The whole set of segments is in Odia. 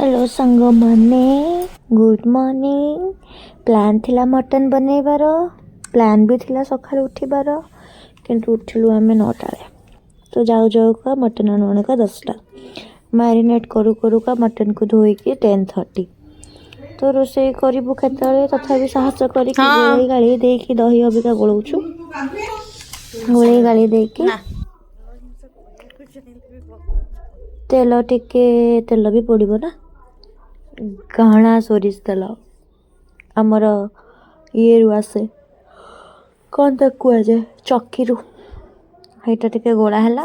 ହ୍ୟାଲୋ ସାଙ୍ଗମାନେ, ଗୁଡ଼୍ ମର୍ଣ୍ଣିଂ। ପ୍ଲାନ୍ ଥିଲା ମଟନ୍ ବନେଇବାର, ପ୍ଲାନ୍ ବି ଥିଲା ସକାଳୁ ଉଠିବାର, କିନ୍ତୁ ଉଠିଲୁ ଆମେ 9ଟା ବେଳେ। ତ ଯାଉ ଯାଉକା ମଟନ୍ ଆଣୁ ଆଣୁକା 10ଟା, ମ୍ୟାରିନେଟ୍ କରୁ କରୁକା ମଟନ୍କୁ ଧୋଇକି 10:30। ତ ରୋଷେଇ କରିବୁ କେତେବେଳେ? ତଥାପି ସାହସ କରିକି ଗୋଳେଇ ଗାଳେଇ ଦେଇକି ଦହି ଅବିକା ଗୋଳଉଛୁ। ଗୋଳେଇ ଗାଳେଇ ଦେଇକି ତେଲ ଟିକେ, ତେଲ ବି ପଡ଼ିବ ନା, ଘଣା ସୋରିଷ ତେଲ ଆମର ଇଏରୁ ଆସେ, କ'ଣ ତାକୁ କୁହାଯାଏ, ଚକିରୁ। ସେଇଟା ଟିକେ ଗୋଳା ହେଲା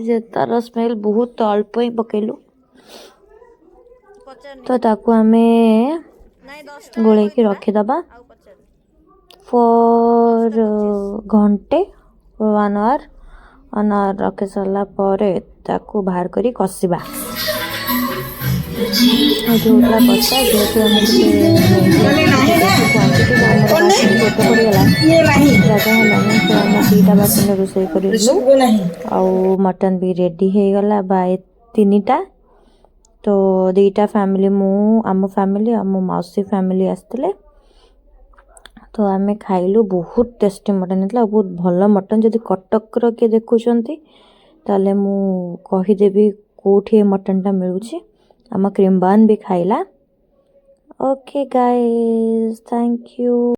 ଯେ ତାର ସ୍ମେଲ୍ ବହୁତ, ଅଳ୍ପ ହିଁ ପକେଇଲୁ। ତ ତାକୁ ଆମେ ଗୋଳେଇକି ରଖିଦେବା ଫର୍ ଘଣ୍ଟେ, ୱାନ୍ ଆୱାର। ୱାନ୍ ଆୱାର ରଖି ସାରିଲା ପରେ ତାକୁ ବାହାର କରି କଷିବା। ଏଠି ହେଉଥିଲା କଷା। ଯେହେତୁ ଆମେ ଟିକେ ନେଇକି ବେଶୀ କ୍ୱାଣ୍ଟିଟି, ଆମର ବାସନ ଗୋଟେ ପଡ଼ିଗଲା, ଜାଗା ହେଲାନି, ତ ଆମେ 2ଟା ବାସନରେ ରୋଷେଇ କରିଲୁ। ଆଉ ମଟନ୍ ବି ରେଡ଼ି ହେଇଗଲା ବାଇ 3ଟା। ତ 2ଟା ଫ୍ୟାମିଲି, ମୁଁ ଆମ ଫ୍ୟାମିଲି ଆଉ ମୋ ମାଉସୀ ଫ୍ୟାମିଲି ଆସିଥିଲେ, ତ ଆମେ ଖାଇଲୁ। ବହୁତ ଟେଷ୍ଟି ମଟନ୍ ହେଇଥିଲା ଆଉ ବହୁତ ଭଲ ମଟନ୍। ଯଦି କଟକର କିଏ ଦେଖୁଛନ୍ତି, ତାହେଲେ ମୁଁ କହିଦେବି କେଉଁଠି ଏ ମଟନ୍ଟା ମିଳୁଛି। ଆମ କ୍ରିମ୍ବାନ ବି ଖାଇଲା। Okay guys, thank you.